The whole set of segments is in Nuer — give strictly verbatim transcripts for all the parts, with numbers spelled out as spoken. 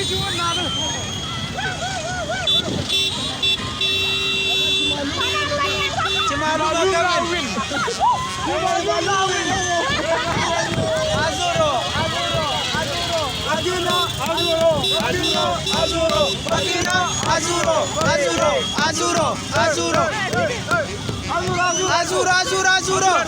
Azuro, Azuro, Azuro, Azuro, Azuro, Azuro, Azuro, Azuro, Azuro, Azuro, Azuro.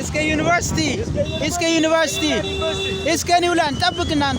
Iska University, Iska University, Iska New Land, tapik nan.